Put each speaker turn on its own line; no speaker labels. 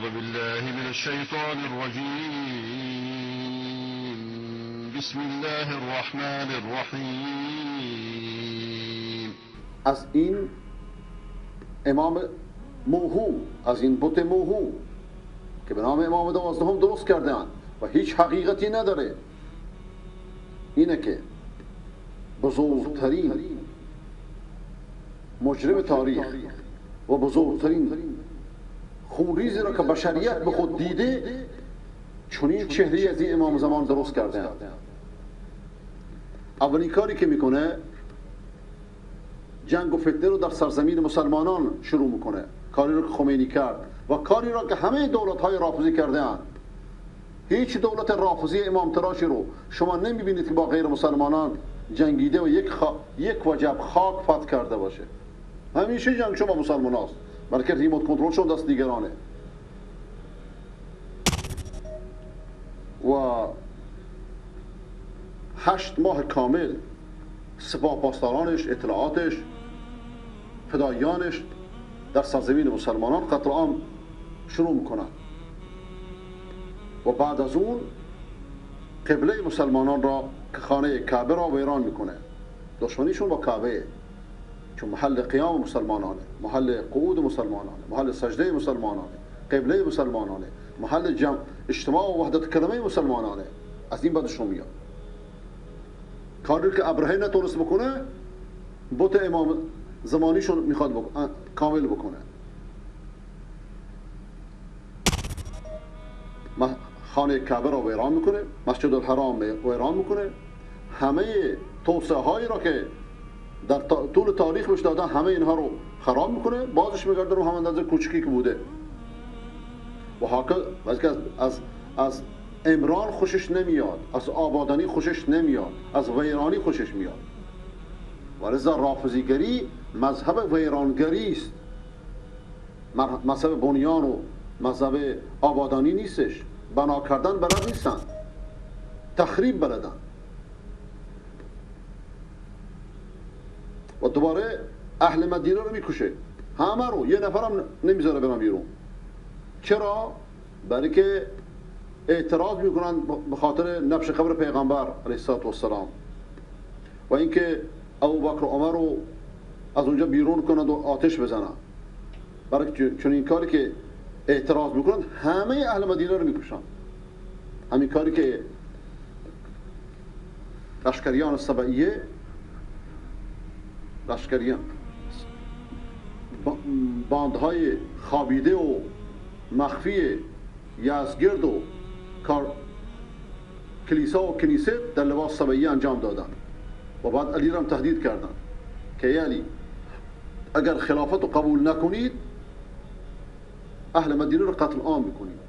أعوذ بالله من الشیطان الرجیم. بسم الله الرحمن الرحیم.
از این امام موهوم، از این بت موهوم که به نام امام 12 درست کردن و هیچ حقیقتی نداره، اینه که بزرگترین مجرم تاریخ و بزرگترین خونریزی را که بشریت به خود دیده، چنین چهره‌ای از این امام زمان درست کرده. اولین کاری که میکنه جنگ و فتنه رو در سرزمین مسلمانان شروع میکنه، کاری رو که خمینی کرد و کاری را که همه دولت‌های رافضی کرده اند. هیچ دولت رافضی امام تراشی رو شما نمیبینید که با غیر مسلمانان جنگیده و یک وجب خاک فتح کرده باشه. همیشه جنگ شما مسلمان هاست، بلکه ریموت کنترل شون دست دیگرانه. و 8 ماه کامل سپاه پاسدارانش، اطلاعاتش، فداییانش در سرزمین مسلمانان قتل عام شروع میکنن و بعد از اون قبله مسلمانان را که خانه کعبه را ویران میکنه. دشمنیشون با کعبه، چون محل قیام مسلمانانه، محل قعود مسلمانانه، محل سجده مسلمانانه، قبله مسلمانانه، محل جمع اجتماع و وحدت کلمه مسلمانانه. از این بعدشون میاد. کاری که ابرهه نتونست بکنه، بت امام زمانیشون میخواد کامل بکنه. خانه کعبه را ویران میکنه، مسجد الحرام ویران میکنه، همه توسعه هایی را که در طول تاریخ بهش دادن همه اینها رو خراب میکنه، بازش میگرده رو همون اندازه کوچکی که بوده. و هاکذا از امران خوشش نمیاد، از آبادانی خوشش نمیاد، از ویرانی خوشش میاد. و لذا رافضیگری مذهب ویرانگری است، مذهب بنیان و مذهب آبادانی نیستش. بنا کردن بلد نیستن، تخریب بلدن. و دوباره اهل مدینه رو میکشه، همه رو، یه نفرم نمیذاره برن بیرون. چرا؟ برای که اعتراض میکنن به خاطر نبش قبر پیغمبر علیه الصلاة والسلام و اینکه ابوبکر و عمر رو از اونجا بیرون کنند و آتش بزنن. برای چون این کاری که اعتراض میکنند همه اهل مدینه رو میکشن. همین کاری که لشکریان سبعیه، لشکریان باندهای خوابیده و مخفی یزگرد و کلیسا و کنیسه در لباس سبعیه انجام دادن و بعد علی را هم تهدید کردن که ای علی اگر خلافت رو قبول نکنید اهل مدینه رو قتل عام میکنید.